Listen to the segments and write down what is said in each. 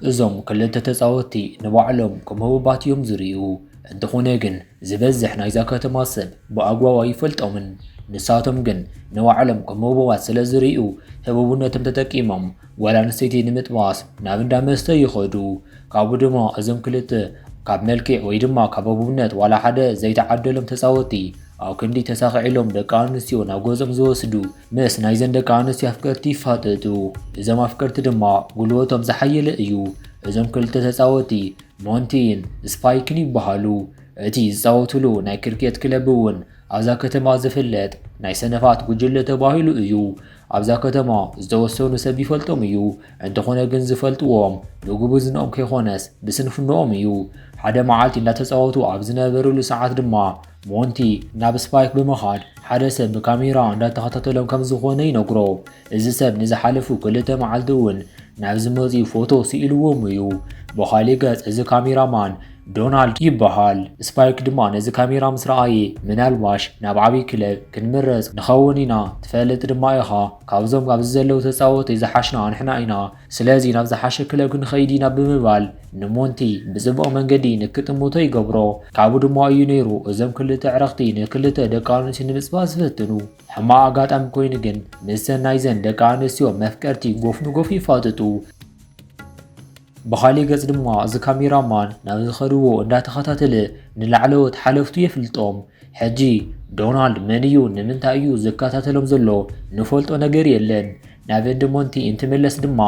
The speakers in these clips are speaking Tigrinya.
እዞም ክልተ ተጻወትቲ ንባዕሎም ከም ህቡባት እዮም ዝርእዩ። እንተኾነ ግን ዝበዝሕ ናይዛ ከተማ ሰብ ብኣግባቡ ኣይፈልጦምን። ንሳቶም ግን ንባዕሎም ከም ህቡባት ስለ ዝርእዩ ህቡብነቶም ተጠቂሞም ጓል ኣንስተይቲ ንምጥባስ ናብ እንዳ መስተ ይኸዱ። ካብኡ ድማ እዞም ክልተ ካብ መልክዕ ወይ ድማ ካብ ህቡብነት ዋላ ሓደ ዘይተዓደሎም ተጻወትቲ ኣብ ክንዲ ተሳኺዕሎም ደቂ ኣንስትዮ ናብ ገዝኦም ዝወስዱ ምስ ናይዘን ደቂ ኣንስትዮ ኣፍቀርቲ ይፋጠጡ። እዞም ኣፍቀርቲ ድማ ጉልበቶም ዝሓየለ እዩ። እዞም ክልተ ተጻወትቲ ሞንቲን ስፓይክን ይበሃሉ። እቲ ዝጻወትሉ ናይ ክርኬት ክለብ እውን ኣብዛ ከተማ ዝፍለጥ ናይ ሰነፋት ጉጅለ ተባሂሉ እዩ። ኣብዛ ከተማ ዝተወሰኑ ሰብ ይፈልጦም እዩ። እንተኾነ ግን ዝፈልጥዎም ብጉብዝንኦም ከይኾነስ ብስንፍንኦም እዩ። ሓደ መዓልቲ እንዳተጻወቱ ኣብ ዝነበሩሉ ሰዓት ድማ ሞንቲ ናብ ስፓይክ ብምኻድ ሓደ ሰብ ብካሜራ እንዳተኸታተሎም ከም ዝኾነ ይነግሮ። እዚ ሰብ ንዝሓለፉ ክልተ መዓልቲ እውን ናብ ዝመጽኡ ፎቶ ስኢልዎም እዩ። ብኻሊእ ገጽ እዚ ካሜራማን ዶናልድ ይበሃል። ስፓይክ ድማ ነዚ ካሜራ ምስ ረኣየ ምናልባሽ ናብ ዓብዪ ክለብ ክንምረጽ ንኸውን ኢና፣ ትፈልጥ ድማ ኢኻ፣ ካብዞም ኣብዚ ዘለዉ ተጻወቲ ዝሓሽና ንሕና ኢና፣ ስለዚ ናብ ዝሓሸ ክለብ ክንኸይድ ኢና ብምባል ንሞንቲ ብጽቡቕ መንገዲ ንክጥምቶ ይገብሮ። ካብኡ ድማ እዩ ነይሩ እዞም ክልተ ዕረኽቲ ንክልተ ደቂ ኣንስትዮ ንምጽባእ ዝፈትኑ። ሕማቕ ኣጋጣሚ ኮይኑ ግን ምስተን ናይዘን ደቂ ኣንስትዮ መፍቀርቲ ጎፍ ንጎፍ ይፋጥጡ። ብኻሊእ ገጽ ድማ እዚ ካሜራማን ናብ ዝኸድዎ እንዳተኸታተለ ንላዕለዎት ሓለፍቱ የፍልጦም። ሕጂ ዶናልድ መን እዩ ንምንታይ እዩ ዝከታተሎም ዘሎ ንፈልጦ ነገር የለን። ናብ እንዳ ሞንቲ እንትምለስ ድማ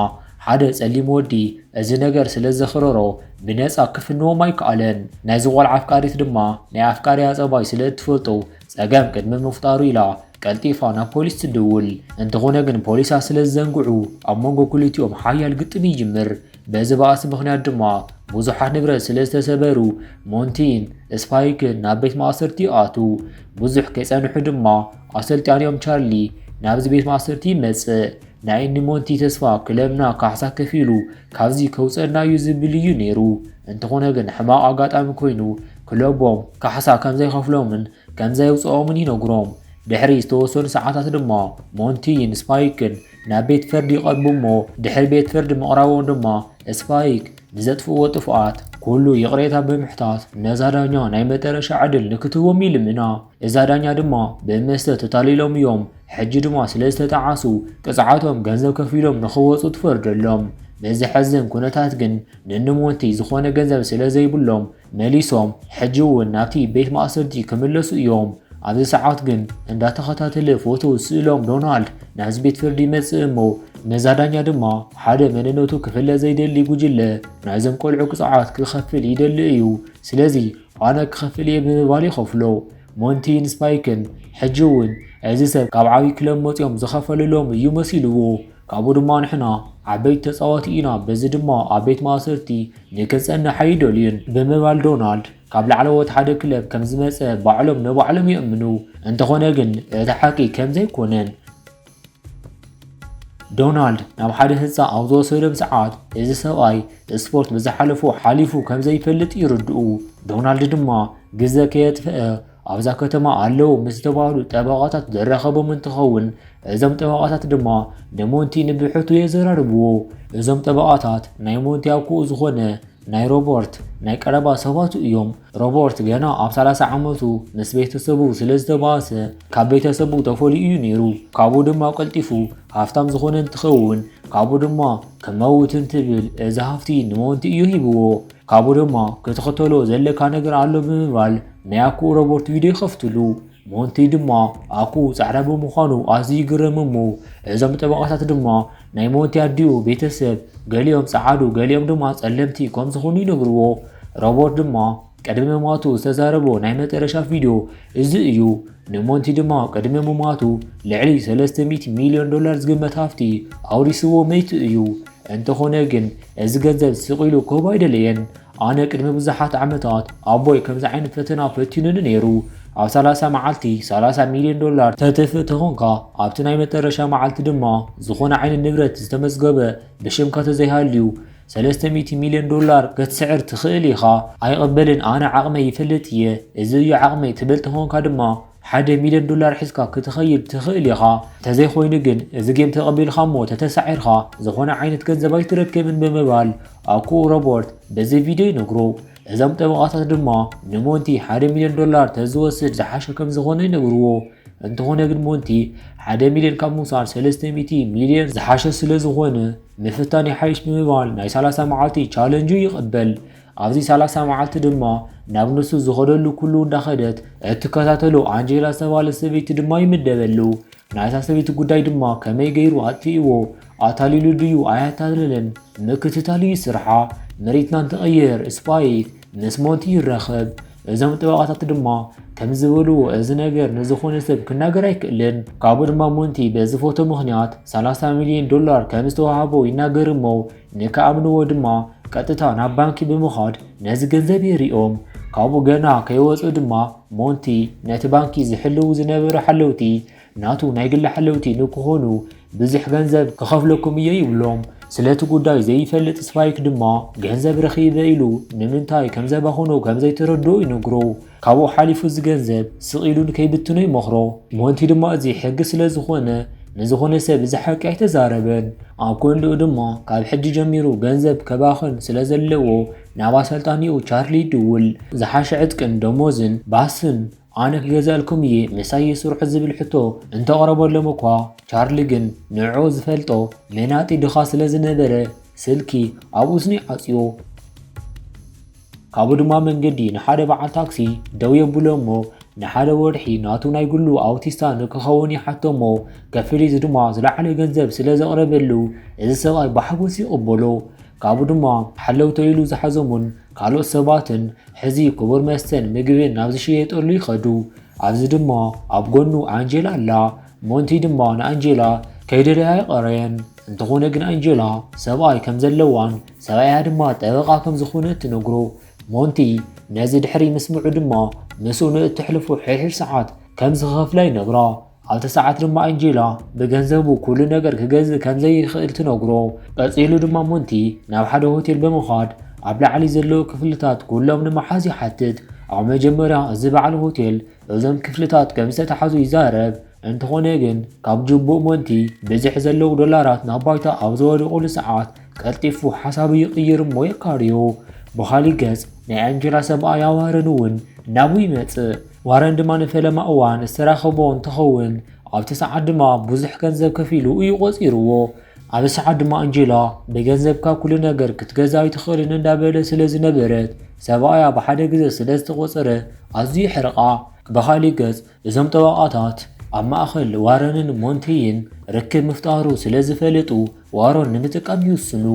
ሓደ ጸሊም ወዲ እዚ ነገር ስለ ዘኽረሮ ብነጻ ክፍንዎም ኣይከኣለን። ናይዚ ቆልዓ ኣፍቃሪት ድማ ናይ ኣፍቃሪያ ጸባይ ስለ እትፈልጦ ጸገም ቅድሚ ምፍጣሩ ኢላ ቀልጢፋ ናብ ፖሊስ ትድውል። እንተኾነ ግን ፖሊሳት ስለ ዝዘንግዑ ኣብ መንጎ ክልቲኦም ሓያል ግጥም ይጅምር። በዚ ባእሲ ምኽንያት ድማ ብዙሓት ንብረት ስለ ዝተሰበሩ ሞንቲን ስፓይክን ናብ ቤት ማእሰርቲ ይኣትዉ። ብዙሕ ከይጸንሑ ድማ ኣሰልጣኒኦም ቻርሊ ናብዚ ቤት ማእሰርቲ ይመጽእ። ናይ ንሞንቲ ተስፋ ክለብና ካሕሳ ከፊሉ ካብዚ ከውጸና እዩ ዝብል እዩ ነይሩ። እንተኾነ ግን ሕማቕ ኣጋጣሚ ኮይኑ ክለቦም ካሕሳ ከም ዘይኸፍሎምን ከም ዘየውጽኦምን ይነግሮም። ድሕሪ ዝተወሰኑ ሰዓታት ድማ ሞንቲን ስፓይክን ናብ ቤት ፍርዲ ይቐርቡ እሞ ድሕሪ ቤት ፍርዲ ምቕራቦም ድማ ስፓይክ ንዘጥፍእዎ ጥፍኣት ኩሉ ይቕሬታ ብምሕታት ነዛ ዳኛ ናይ መጠረሻ ዕድል ንክትህቦም ይልምና። እዛ ዳኛ ድማ ብመስተ ተታሊሎም እዮም። ሕጂ ድማ ስለ ዝተጠዓሱ ቅፅዓቶም ገንዘብ ከፊሎም ንኽወፁ ትፈርደሎም። በዚ ሕዝን ኩነታት ግን ንንሞንቲ ዝኾነ ገንዘብ ስለ ዘይብሎም መሊሶም ሕጂ እውን ናብቲ ቤት ማእሰርቲ ክምለሱ እዮም። ኣብዚ ሰዓት ግን እንዳተኸታተለ ፎቶ ስእሎም ዶናልድ ናብዚ ቤት ፍርዲ ይመጽእ እሞ ነዛ ዳኛ ድማ ሓደ መንነቱ ክፍለጥ ዘይደሊ ጉጅለ ናይዞም ቆልዑ ቅፅዓት ክኸፍል ይደሊ እዩ። ስለዚ ኣነ ክኸፍል እየ ብምባል ይኸፍሎ። ሞንቲን ስፓይክን ሕጂ እውን እዚ ሰብ ካብ ዓብዪ ክለብ መፂኦም ዝኸፈልሎም እዩ መሲልዎ። ካብኡ ድማ ንሕና ዓበይቲ ተፃወቲ ኢና፣ በዚ ድማ ኣብ ቤት ማእሰርቲ ንክንፀንሕ ኣይደልዩን ብምባል ዶናልድ ካብ ላዕለዎት ሓደ ክለብ ከም ዝመፀ ባዕሎም ንባዕሎም ይእምኑ። እንተኾነ ግን እቲ ሓቂ ከም ዘይኮነን ዶናልድ ናብ ሓደ ህንፃ ኣብ ዝወሰዶም ሰዓት እዚ ሰብኣይ ስፖርት ብዝሓለፎ ሓሊፉ ከም ዘይፈልጥ ይርድኡ። ዶናልድ ድማ ግዘ ከየጥፍአ ኣብዛ ከተማ ኣለዉ ምስ ዝተባህሉ ጠበቓታት ዝረኸቦም እንትኸውን እዞም ጠበቓታት ድማ ንሞንቲ ንብሕቱ የዘራርብዎ። እዞም ጠበቓታት ናይ ሞንቲ ኣኩኡ ዝኾነ ናይ ሮበርት ናይ ቀረባ ሰባቱ እዮም። ሮበርት ገና ኣብ ሰላሳ ዓመቱ ምስ ቤተሰቡ ስለ ዝተባእሰ ካብ ቤተሰቡ ተፈልዩ እዩ ነይሩ። ካብኡ ድማ ቀልጢፉ ሃፍታም ዝኾነ እንትኸውን ካብኡ ድማ ክመውት እንትብል እዚ ሃፍቲ ንሞንቲ እዩ ሂብዎ። ካብኡ ድማ ክትኽተሎ ዘለካ ነገር ኣሎ ብምባል ናይ ኣኩኡ ሮበርት ቪድዮ ይኸፍትሉ። ሞንቲ ድማ ኣኩኡ ጻዕዳ ብምዃኑ ኣዝዩ ይግረም እሞ እዞም ጠበቓታት ድማ ናይ ሞንቲ ኣዲኡ ቤተሰብ ገሊኦም ጸዓዱ ገሊኦም ድማ ጸለምቲ ከም ዝኾኑ ይነግርዎ። ሮበርት ድማ ቅድሚ ምማቱ ዝተዛረቦ ናይ መጠረሻ ቪድዮ እዚ እዩ። ንሞንቲ ድማ ቅድሚ ምማቱ ልዕሊ ሰለስተ ሚእቲ ሚልዮን ዶላር ዝግመት ሃፍቲ ኣውሪስዎ መይቱ እዩ። እንተኾነ ግን እዚ ገንዘብ ስቕ ኢሉ ክህቦ ኣይደለየን። ኣነ ቅድሚ ብዙሓት ዓመታት ኣቦይ ከምዚ ዓይነት ፈተና ፈቲኑኒ ነይሩ። ኣብ ሰላሳ መዓልቲ ሰላሳ ሚልዮን ዶላር ተትፍእ ተኾንካ ኣብቲ ናይ መጠረሻ መዓልቲ ድማ ዝኾነ ዓይነት ንብረት ዝተመዝገበ ብሽምካ ተዘይሃልዩ ሰለስተ ሚእቲ ሚልዮን ዶላር ክትስዕር ትኽእል ኢኻ። ኣይቕበልን፣ ኣነ ዓቕመይ ይፈልጥ እየ። እዚ እዩ ዓቕመይ ትብል ተኾንካ ድማ ሓደ ሚልዮን ዶላር ሒዝካ ክትኸይድ ትኽእል ኢኻ። እንተዘይኮይኑ ግን፣ እዚ ጌም ተቐቢልካ እሞ ተተሳዒርካ፣ ዝኾነ ዓይነት ገንዘብ ኣይትረክብን ብምባል ኣኩኡ ሮበርት በዚ ቪድዮ ይነግሮ። እዞም ጠበቓታት ድማ ንሞንቲ ሓደ ሚልዮን ዶላር ተዝወስድ ዝሓሸ ከም ዝኾነ ይነግርዎ። እንተኾነ ግን ሞንቲ ሓደ ሚልዮን ካብ ምውሳድ ሰለስተ ሚእቲ ሚልዮን ዝሓሸ ስለ ዝኾነ፣ ምፍታን ይሓይሽ ብምባል ናይ ሰላሳ መዓልቲ ቻለንጁ ይቕበል። ኣብዚ ሰላሳ መዓልቲ ድማ ናብ ንሱ ዝኸደሉ ኩሉ እንዳኸደት እትከታተሎ ኣንጀላ ዝተባህለት ሰበይቲ ድማ ይምደበሉ። ናይታ ሰበይቲ ጉዳይ ድማ ከመይ ገይሩ ኣጥፊእዎ፣ ኣታሊሉ ድዩ ኣያታለለን ምክትታል እዩ ስርሓ። መሬትና እንትቕይር ስፓይክ ምስ ሞንቲ ይራኸብ። እዞም ጠበቓታት ድማ ከም ዝበልዎ፣ እዚ ነገር ንዝኾነ ሰብ ክናገር ኣይክእልን። ካብኡ ድማ ሞንቲ በዚ ፎቶ ምኽንያት ሰላሳ ሚልዮን ዶላር ከም ዝተዋህቦ ይናገር እሞ፣ ንክኣምንዎ ድማ ቀጥታ ናብ ባንኪ ብምኻድ ነዚ ገንዘብ የሪኦም። ካብኡ ገና ከይወፁ ድማ ሞንቲ ነቲ ባንኪ ዝሕልዉ ዝነበሩ ሓለውቲ ናቱ ናይ ግሊ ሓለውቲ ንክኾኑ ብዙሕ ገንዘብ ክኸፍለኩም እየ ይብሎም። ስለቲ ጉዳይ ዘይፈልጥ ስፓይክ ድማ ገንዘብ ረኺበ ኢሉ ንምንታይ ከም ዘባኽኖ ከም ዘይተረድኦ ይነግሮ። ካብኡ ሓሊፉ እዚ ገንዘብ ስቕ ኢሉ ንከይብትኖ ይመኽሮ። ሞንቲ ድማ እዚ ሕጊ ስለ ዝኾነ ንዝኾነ ሰብ እዚ ሓቂ ኣይተዛረበን። ኣብ ጎንኡ ድማ ካብ ሕጂ ጀሚሩ ገንዘብ ከባኽን ስለ ዘለዎ ናብ ኣሰልጣኒኡ ቻርሊ ይድውል። ዝሓሸ ዕጥቅን ደሞዝን ባስን ኣነ ክገዝኣልኩም እየ፣ ምሳይ ስርሑ ዝብል ሕቶ እንተቕረበሎም እኳ፣ ቻርሊ ግን ንዕኡ ዝፈልጦ መናጢ ድኻ ስለ ዝነበረ፣ ስልኪ ኣብ እዝኑ ይዓጽዮ። ካብኡ ድማ መንገዲ ንሓደ በዓል ታክሲ ደው የብሎ እሞ፣ ንሓደ ወርሒ ናቱ ናይ ግሉ ኣውቲስታ ንክኸውን ይሓቶ እሞ፣ ከፍሊት ድማ ዝለዓለ ገንዘብ ስለ ዘቕረበሉ፣ እዚ ሰብኣይ ብሓጎስ ይቕበሎ። ካብኡ ድማ ሓለውቶ ኢሉ ዝሓዞምን ካልኦት ሰባትን ሕዚ ክቡር መስተን ምግብን ናብ ዝሽየጠሉ ይኸዱ። ኣብዚ ድማ ኣብ ጎኑ ኣንጀላ ኣላ። ሞንቲ ድማ ንኣንጀላ ከይደለያ ኣይቐረየን። እንተኾነ ግን ኣንጀላ ሰብኣይ ከም ዘለዋን ሰብኣያ ድማ ጠበቓ ከም ዝኾነ ትነግሮ። ሞንቲ ነዚ ድሕሪ ምስምዑ ድማ ምስኡ ንእተሕልፎ ሕድሕድ ሰዓት ከም ዝኸፍላ ይነግራ። ኣብቲ ሰዓት ድማ ኣንጀላ ብገንዘቡ ኩሉ ነገር ክገዝእ ከም ዘይኽእል ትነግሮ። ቀጺሉ ድማ ሞንቲ ናብ ሓደ ሆቴል ብምኻድ ኣብ ላዕሊ ዘለዉ ክፍልታት ኩሎም ንምሓዝ ይሓትት። ኣብ መጀመርያ እዚ በዓል ሆቴል እዞም ክፍልታት ከም ዝተታሕዙ ይዛረብ። እንተኾነ ግን ካብ ጅቡእ ሞንቲ ብዝሕ ዘለዉ ዶላራት ናብ ባይታ ኣብ ዝወደቑሉ ሰዓት ቀልጢፉ ሓሳቡ ይቕይር እሞ የካርዮ። ብኻሊእ ገጽ ናይ ኣንጀላ ሰብኣያ ዋረን እውን ናብኡ ይመጽእ። ዋረን ድማ ንፈለማ እዋን ዝተራኸቦ እንትኸውን ኣብቲ ሰዓት ድማ ብዙሕ ገንዘብ ከፊሉ እዩ ቆጺርዎ። ኣብዚ ሰዓት ድማ ኣንጀላ ብገንዘብካ ኩሉ ነገር ክትገዝእ ኣይትኽእልን እንዳበለ ስለ ዝነበረት ሰብኣያ ብሓደ ግዘ ስለ ዝተቖጸረ ኣዝዩ የሕርቓ። ብኻሊእ ገጽ እዞም ጠበቓታት ኣብ ማእኸል ዋረንን ሞንቲይን ርክብ ምፍጣሩ ስለ ዝፈለጡ ዋረን ንምጥቃም ይውስኑ።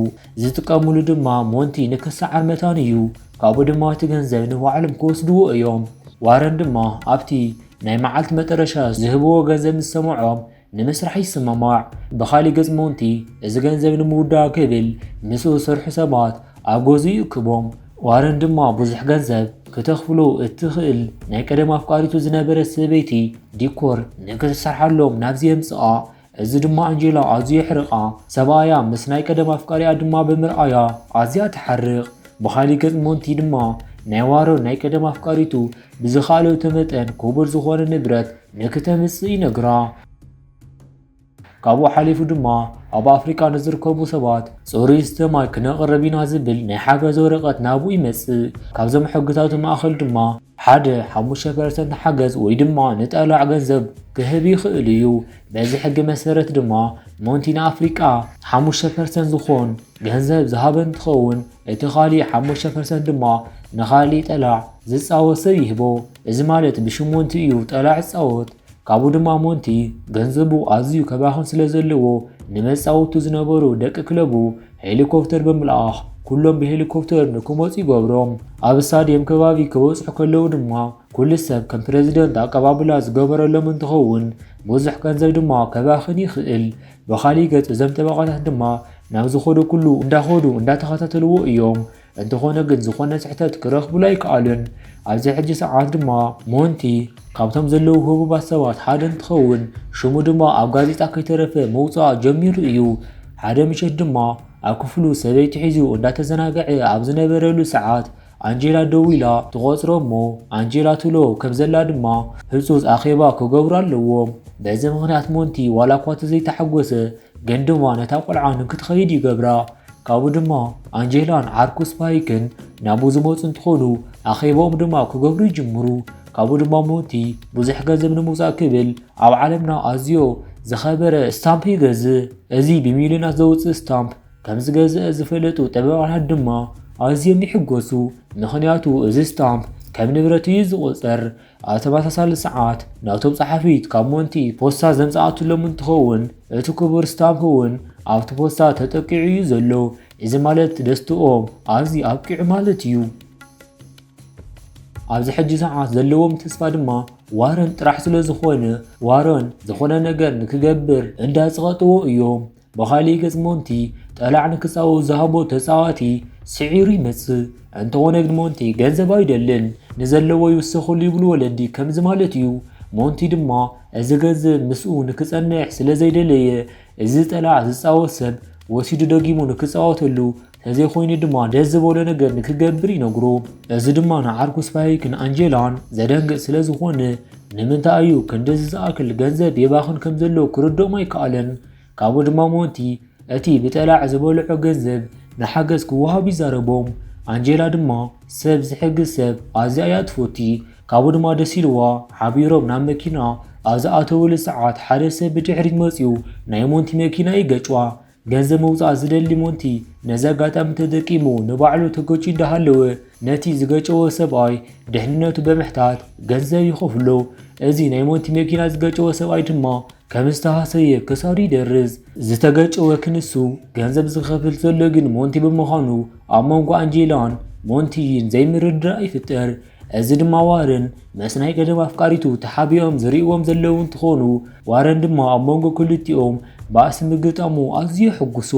ዝጥቀምሉ ድማ ሞንቲ ንክሰዓር መታን እዩ። ካብኡ ድማ እቲ ገንዘብ ንባዕሎም ክወስድዎ እዮም። ዋረን ድማ ኣብቲ ናይ መዓልቲ መጠረሻ ዝህብዎ ገንዘብ ምስ ሰምዖም ንምስራሕ ይስማማዕ። ብኻሊእ ገጽ ሞንቲ እዚ ገንዘብ ንምውዳእ ክብል ምስኡ ዝሰርሑ ሰባት ኣብ ገዝኡ ይእክቦም። ዋረን ድማ ብዙሕ ገንዘብ ክተኽፍሎ እትኽእል ናይ ቀደም ኣፍቃሪቱ ዝነበረት ሰበይቲ ዲኮር ንክትሰርሓሎም ናብዚ የምጽኣ። እዚ ድማ ኣንጀላ ኣዝዩ የሕርቓ። ሰብኣያ ምስ ናይ ቀደም ኣፍቃሪኣ ድማ ብምርኣያ ኣዝያ ትሓርቕ። ብኻሊእ ገጽ ሞንቲ ድማ ናይ ዋረን ናይ ቀደም ኣፍቃሪቱ ብዝኻለቱ መጠን ክቡር ዝኾነ ንብረት ንክተምጽእ ይነግራ። ካብኡ ሓሊፉ ድማ ኣብ ኣፍሪቃ ንዝርከቡ ሰባት ጽሩይ ዝስተ ማይ ክነቕርብ ኢና ዝብል ናይ ሓገዝ ወረቐት ናብኡ ይመጽእ። ካብዞም ሕግታቱ ማእኸል ድማ ሓደ ሓሙሽተ ፐርሰንት ሓገዝ ወይ ድማ ንጠላዕ ገንዘብ ክህብ ይኽእል እዩ። በዚ ሕጊ መሰረት ድማ ሞንቲ ንኣፍሪቃ ሓሙሽተ ፐርሰንት ዝኾን ገንዘብ ዝሃበ እንትኸውን፣ እቲ ካሊእ ሓሙሽተ ፐርሰንት ድማ ንኻሊእ ጠላዕ ዝጻወት ሰብ ይህቦ። እዚ ማለት ብሽም ሞንቲ እዩ ጠላዕ ዝጻወት። ካብኡ ድማ ሞንቲ ገንዘቡ ኣዝዩ ከባኽን ስለ ዘለዎ ንመጻወቱ ዝነበሩ ደቂ ክለቡ ሄሊኮፕተር ብምልኣኽ ኩሎም ብሄሊኮፕተር ንክመጹ ይገብሮም። ኣብ ስታድየም ከባቢ ክበጽሑ ከለዉ ድማ ኩሉ ሰብ ከም ፕረዚደንት ኣቀባብላ ዝገበረሎም እንትኸውን ብዙሕ ገንዘብ ድማ ከባኽን ይኽእል። ብኻሊእ ገጽ እዞም ጠበቓታት ድማ ናብ ዝኸዱ ኩሉ እንዳኸዱ እንዳተኸታተልዎ እዮም። እንተኾነ ግን ዝኾነ ስሕተት ክረኽብሉ ኣይከኣሉን። ኣብዚ ሕጂ ሰዓት ድማ ሞንቲ ካብቶም ዘለዉ ህቡባት ሰባት ሓደ እንትኸውን ሽሙ ድማ ኣብ ጋዜጣ ከይተረፈ ምውጻእ ጀሚሩ እዩ። ሓደ ምሸት ድማ ኣብ ክፍሉ ሰበይቲ ሒዙ እንዳተዘናግዐ ኣብ ዝነበረሉ ሰዓት ኣንጀላ ደዊላ ትቖጽሮ እሞ ኣንጀላ ትሎ ከም ዘላ ድማ ህጹጽ ኣኼባ ክገብሩ ኣለዎም። በዚ ምኽንያት ሞንቲ ዋላ እኳ ተዘይተሓጎሰ ግን ድማ ነታ ቆልዓ ንክትኸይድ ይገብራ። ካብኡ ድማ ኣንጀላን ዓርኩ ስፓይክን ናብኡ ዝመጹ እንትኾኑ ኣኼባኦም ድማ ክገብሩ ይጅምሩ። ካብኡ ድማ ሞንቲ ብዙሕ ገንዘብ ንምውጻእ ክብል ኣብ ዓለምና ኣዝዮ ዝኸበረ ስታምፕ ይገዝእ። እዚ ብሚልዮናት ዘውጽእ ስታምፕ ከም ዝገዝአ ዝፈለጡ ጠበቓታት ድማ ኣዝዮም ይሕጎሱ። ምኽንያቱ እዚ ስታምፕ ከም ንብረት እዩ ዝቑጸር። ኣብ ተመሳሳሊ ሰዓት ናቶም ጸሓፊት ካብ ሞንቲ ፖስታ ዘምጽኣትሎም እንትኸውን እቲ ክቡር ስታምፕ እውን ኣብቲ ፖስታ ተጠቂዑ እዩ ዘሎ። እዚ ማለት ደስትኦም ኣብዚ ኣብቂዑ ማለት እዩ። ኣብዚ ሕጂ ሰዓት ዘለዎም ተስፋ ድማ ዋረን ጥራሕ ስለ ዝኾነ ዋረን ዝኾነ ነገር ንክገብር እንዳጸቐጥዎ እዮም። ብኻሊእ ገጽ ሞንቲ ጠላዕ ንክጻወት ዝሃቦ ተጻዋቲ ስዒሩ ይመጽእ። እንተኾነ ግን ሞንቲ ገንዘብ ኣይደልን፣ ንዘለዎ ይውሰኸሉ ይብሉ ወለዲ ከምዚ ማለት እዩ። ሞንቲ ድማ እዚ ገንዘብ ምስኡ ንክጸንሕ ስለ ዘይደለየ እዚ ጠላዕ ዝጻወት ሰብ ወሲዱ ደጊሙ ንክጻወተሉ ተዘይኮይኑ ድማ ደስ ዝበሎ ነገር ንክገብር ይነግሮ። እዚ ድማ ንዓርኩ ስፓይክን ኣንጀላን ዘደንግጽ ስለ ዝኾነ ንምንታይ እዩ ክንድዚ ዝኣክል ገንዘብ የባኽን ከም ዘሎ ክርድኦም ኣይከኣለን። ካብኡ ድማ ሞንቲ እቲ ብጠላዕ ዝበልዖ ገንዘብ ንሓገዝ ክወሃብ ይዛረቦም። ኣንጀላ ድማ ሰብ ዝሕግዝ ሰብ ኣዝያ እያ ትፈቲ። ካብኡ ድማ ደስ ኢልዋ ሓቢሮም ናብ መኪና ኣብ ዝኣተውሉ ሰዓት ሓደ ሰብ ብድሕሪት መጺኡ ናይ ሞንቲ መኪና ይገጭዋ። ገንዘብ ምውጻእ ዝደሊ ሞንቲ ነዚ ኣጋጣሚ ተጠቂሙ ንባዕሉ ተገጭዩ እንዳሃለወ ነቲ ዝገጨዎ ሰብኣይ ድሕንነቱ ብምሕታት ገንዘብ ይኸፍሎ። እዚ ናይ ሞንቲ መኪና ዝገጨዎ ሰብኣይ ድማ ከም ዝተሃሰየ ክሳዱ ይደርዝ። ዝተገጨወ ክንሱ ገንዘብ ዝኸፍል ዘሎ ግን ሞንቲ ብምዃኑ ኣብ መንጎ ኣንጀላን ሞንቲን ዘይምርድዳእ ይፍጠር። እዚ ድማ ዋረን ምስ ናይ ቀደም ኣፍቃሪቱ ተሓቢኦም ዝርእይዎም ዘለዉ እንትኾኑ ዋረን ድማ ኣብ መንጎ ክልቲኦም ባእሲ ምግጣሙ ኣዝዩ የሐጉሶ።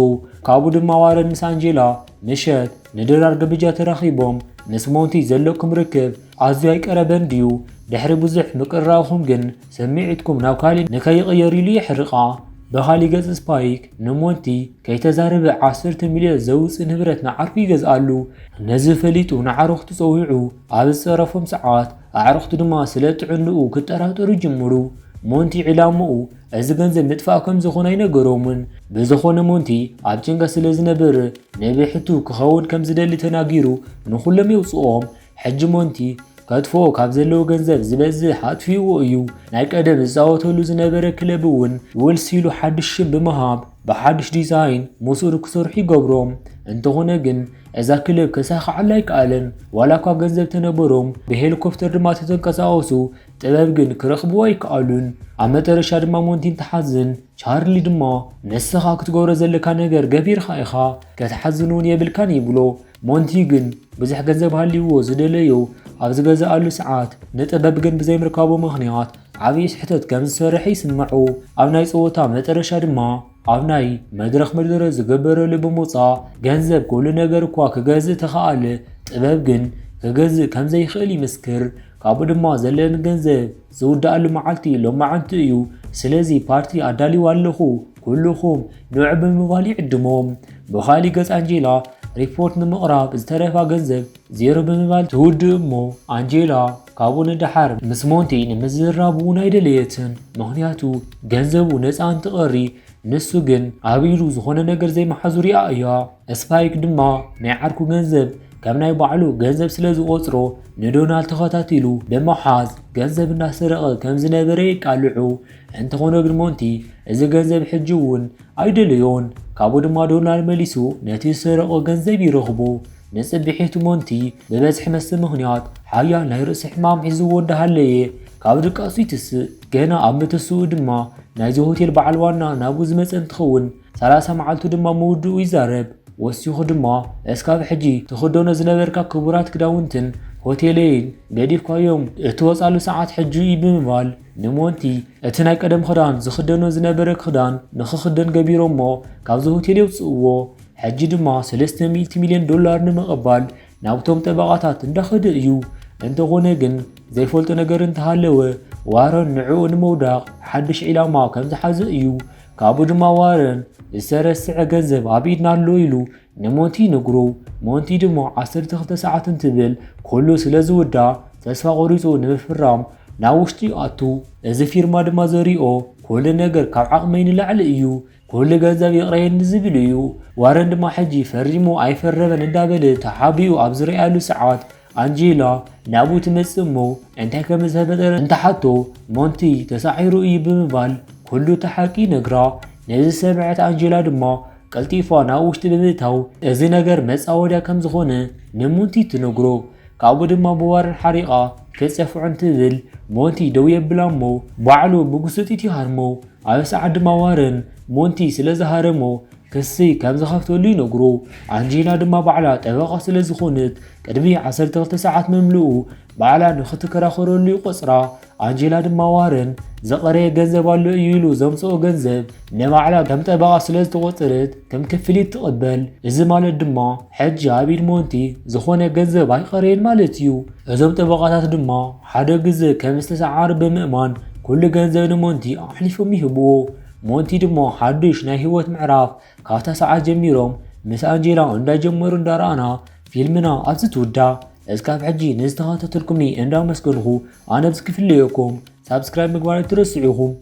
ካብኡ ድማ ዋረን ምስ ኣንጀላ ምሸት ንድራር ግብጃ ተራኺቦም ምስ ሞንቲ ዘለኩም ርክብ ኣዝዩ ኣይቀረበን ድዩ? ድሕሪ ብዙሕ ምቅርራብኹም ግን ስምዒትኩም ናብ ካሊእ ንከይቕየር ኢሉ የሕርቓ። ብኻሊእ ገጽ ስፓይክ ንሞንቲ ከይተዛረበ ዓሰርተ ሚልዮን ዘውጽእ ንብረት ንዓርኩ ይገዝኣሉ። ነዚ ፈሊጡ ንዓርኽቱ ጸዊዑ ኣብ ዝጸረፎም ሰዓት ኣዕርኽቱ ድማ ስለ ጥዕንኡ ክጠራጠሩ ይጅምሩ። ሞንቲ ዕላምኡ እዚ ገንዘብ ምጥፋእ ከም ዝኾነ ኣይነገሮምን። ብዝኾነ ሞንቲ ኣብ ጭንቀት ስለ ዝነበረ ንብሕቱ ክኸውን ከም ዝደሊ ተናጊሩ ንኹሎም የውጽኦም። ሕጂ ሞንቲ ከጥፍኦ ካብ ዘለዎ ገንዘብ ዝበዝሕ ኣጥፊእዎ እዩ። ናይ ቀደም ዝጻወተሉ ዝነበረ ክለብ እውን ውልስ ኢሉ ሓድሽ ሽም ብምሃብ ብሓድሽ ዲዛይን ምስኡ ንክሰርሑ ይገብሮም። እንተኾነ ግን እዛ ክለብ ከሳኽዓላ ኣይከኣለን። ዋላ እኳ ገንዘብ ተነበሮም ብሄሊኮፕተር ድማ ተተንቀሳቐሱ ጥበብ ግን ክረኽብዎ ኣይከኣሉን። ኣብ መጠረሻ ድማ ሞንቲን ትሓዝን ቻርሊ ድማ ንስኻ ክትገብሮ ዘለካ ነገር ገቢርካ ኢኻ፣ ክትሓዝን እውን የብልካን ይብሎ። ሞንቲ ግን ብዙሕ ገንዘብ ሃልይዎ ዝደለዮ ኣብ ዝገዝኣሉ ሰዓት ንጥበብ ግን ብዘይምርካቡ ምኽንያት ዓብዪ ስሕተት ከም ዝሰርሐ ይስምዖ። ኣብ ናይ ጸወታ መጠረሻ ድማ ኣብ ናይ መድረኽ መደረ ዝገበረሉ ብምውጻእ ገንዘብ ኩሉ ነገር እኳ ክገዝእ ተኸኣለ፣ ጥበብ ግን ክገዝእ ከም ዘይኽእል ይምስክር። ካብኡ ድማ ዘለኒ ገንዘብ ዝውድኣሉ መዓልቲ ሎማዓንቲ እዩ። ስለዚ ፓርቲ ኣዳልዩ ኣለኹ፣ ኩልኹም ንዑ ብምባል ይዕድሞም። ብኻሊእ ገጽ ኣንጀላ ሪፖርት ንምቕራብ ዝተረፋ ገንዘብ ዜሮ ብምባል ትውድእ እሞ ኣንጀላ ካብኡ ንደሓር ምስ ሞንቲ ንምዝራብ እውን ኣይደለየትን። ምኽንያቱ ገንዘቡ ነጻ እንትቐሪ ንሱ ግን ኣብ ኢዱ ዝኾነ ነገር ዘይመሓዙ ሪኣ እያ። ስፓይክ ድማ ናይ ዓርኩ ገንዘብ ከም ናይ ባዕሉ ገንዘብ ስለ ዝቖጽሮ ንዶናልድ ተኸታቲሉ ብምሓዝ ገንዘብ እናሰረቐ ከም ዝነበረ የቃልዑ። እንተኾነ ግን ሞንቲ እዚ ገንዘብ ሕጂ እውን ኣይደለዮን። ካብኡ ድማ ዶናልድ መሊሱ ነቲ ዝሰረቖ ገንዘብ ይረኽቦ። ንጽብሒቱ ሞንቲ ብበዝሒ መስተ ምኽንያት ሓያል ናይ ርእሲ ሕማም ሒዝዎ እንዳሃለየ ካብ ድቃሱ ይትስእ። ገና ኣብ ምትስኡ ድማ ናይዚ ሆቴል በዓል ዋና ናብኡ ዝመጸ እንትኸውን ሰላሳ መዓልቱ ድማ ምውድኡ ይዛረብ። ወሲኹ ድማ እስካብ ሕጂ ትኽደኖ ዝነበርካ ክቡራት ክዳውንትን ሆቴለይን ገዲፍካዮም እትወጻሉ ሰዓት ሕጂ እዩ ብምባል ንሞንቲ እቲ ናይ ቀደም ክዳን ዝኽደኖ ዝነበረ ክዳን ንኽኽደን ገቢሮሞ ካብዚ ሆቴል የውጽእዎ። ሕጂ ድማ ሰለስተ ሚእቲ ሚልዮን ዶላር ንምቕባል ናብቶም ጠበቓታት እንዳኸደ እዩ። እንተኾነ ግን ዘይፈልጦ ነገር እንተሃለወ ዋረን ንዕኡ ንምውዳቕ ሓድሽ ዒላማ ከም ዝሓዘ እዩ። ካብኡ ድማ ዋረን ዝተረስዐ ገንዘብ ኣብ ኢድና ኣሎ ኢሉ ንሞንቲ ይነግሮ። ሞንቲ ድማ ዓሰርተ ክልተ ሰዓት እንትብል ኩሉ ስለ ዝውዳ ተስፋ ቆሪፁ ንምፍራም ናብ ውሽጢ ይኣቱ። እዚ ፊርማ ድማ ዘሪኦ ኩሉ ነገር ካብ ዓቕመይ ንላዕሊ እዩ፣ ኩሉ ገንዘብ ይቕረየኒ ዝብል እዩ። ዋረን ድማ ሕጂ ፈሪሙ ኣይፈረመን እንዳበለ ተሓቢኡ ኣብ ዝረኣየሉ ሰዓት ኣንጀላ ናብኡ ትመጽእ እሞ እንታይ ከም ዝተፈጠረ እንተሓቶ ሞንቲ ተሳዒሩ እዩ ብምባል ኩሉ እቲ ሓቂ ይነግራ። ነዚ ዝሰምዐት ኣንጀላ ድማ ቀልጢፋ ናብ ውሽጢ ብምእታው እዚ ነገር መጻወድያ ከም ዝኾነ ንሞንቲ ትነግሮ። ካብኡ ድማ ብዋረን ሓሪቓ ክጸፍዖ እንትብል ሞንቲ ደው የብላ እሞ ባዕሉ ብጉስጢት ይሃርሞ። ኣብ ሰዓት ድማ ዋረን ሞንቲ ስለ ዝሃረሞ ክሲ ከም ዝኸፍተሉ ይነግሮ። ኣንጀላ ድማ ባዕላ ጠበቓ ስለ ዝኾነት ቅድሚ ዓሰርተ ክልተ ሰዓት ምምልኡ ባዕላ ንኽትከራኸረሉ ይቆጽራ። ኣንጀላ ድማ ዋረን ዝቐረየ ገንዘብ ኣሎ እዩ ኢሉ ዘምጽኦ ገንዘብ ንባዕላ ከም ጠበቓ ስለ ዝተቆጸረት ከም ክፍሊት ትቕበል። እዚ ማለት ድማ ሕጂ ኣብ ኢድ ሞንቲ ዝኾነ ገንዘብ ኣይቐረየን ማለት እዩ። እዞም ጠበቓታት ድማ ሓደ ግዘ ከም ዝተሰዓረ ብምእማን ኩሉ ገንዘብ ንሞንቲ ኣሕሊፎም ይህብዎ። ሞንቲ ድማ ሓዱሽ ናይ ህይወት ምዕራፍ ካብታ ሰዓት ጀሚሮም ምስ ኣንጀላ እንዳጀመሩ እንዳረኣና ፊልምና ኣብዚ ትውዳእ። እስካብ ሕጂ ንዝተኸታተልኩምኒ እንዳመስገንኹ ኣነ ብዝክፍለየኩም ሳብስክራይብ ምግባር ኣይትረስዑ ኢኹም።